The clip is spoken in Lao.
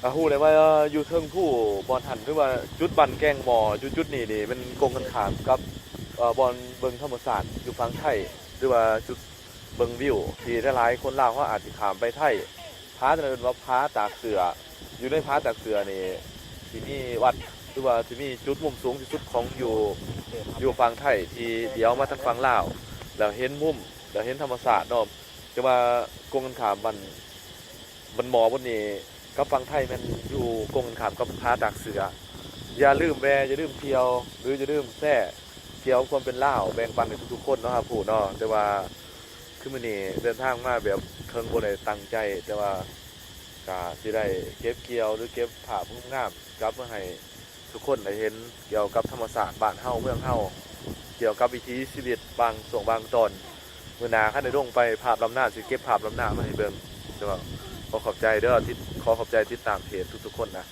ກະຮູ້ແລ້ວວ່າຢູ່ເທິງພູບ່ອນຫັ້ນ ຫຼືວ່າຈຸດບ້ານແກ້ງໝໍ້ ຢູ່ຈຸດນີ້ນີ້ແມ່ນກົງກັນຂ້າມກັບ ເອີ ບ່ອນເບິ່ງທຳມະຊາດຢູ່ຝັ່ງໄທ ຫຼືວ່າຈຸດເບິ່ງວິວ ທີ່ຫຼາຍໆຄົນລາວເຮົາອາດຊິຂ້າມໄປໄທ. ຜາຕົວນັ້ນເອີ້ນວ່າຜາຕາກເສື້ອ. ຢູ່ໃນຜາຕາກເສື້ອນີ້ ຊິມີວັດ ຫຼືວ່າຊິມີຈຸດມຸມສູງທີ່ສຸດຂອງຢູ່ ຢູ່ຝັ່ງໄທ ທີ່ຫຼຽວມາທາງຝັ່ງລາວ ແລ້ວເຫັນມຸມ ແລ້ວເຫັນທຳມະຊາດເນາະ. ແຕ່ວ່າກົງກັນຂ້າມບ້ານ ບ້ານໝໍ້ບ່ອນນີ້ກັບຝັ່ງໄທແມ່ນຢູ່ກົງກັນຂ້າມກັບຜາຕາກເສື້ອ. ຢ່າລືມແວ່ ຢ່າລືມທ່ຽວ ຫຼືຢ່າລືມແຊ ກ່ຽວກັບຄວາມເປັນລາວ ແບ່ງປັນໃຫ້ທຸກໆຄົນເນາະ ຮັບຮູ້ເນາະ. ແຕ່ວ່າຄືມື້ນີ້ເດີນທາງມາແບບເຖິງບໍ່ໄດ້ຕັ້ງໃຈ ແຕ່ວ່າກະຊິໄດ້ເກັບກ່ຽວ ຫຼືເກັບພາບງາມໆກັບມາໃຫ້ ທຸກຄົນໄດ້ເຫັນກ່ຽວກັບທຳມະຊາດບ້ານເຮົາເມືອງເຮົາ ກ່ຽວກັບວິຖີຊີວິດບາງຊ່ວງບາງຕອນ. ມື້ໜ້າຄັນໄດ້ລົງໄປພາບລຳນາ ຊິເກັບພາບລຳນາມາໃຫ້ເບິ່ງ. ແຕ່ວ່າຂໍຂອບໃຈເດີ ທີ່ ຂໍຂອບໃຈຕິດຕາມເພຈທຸກໆຄົນນະ.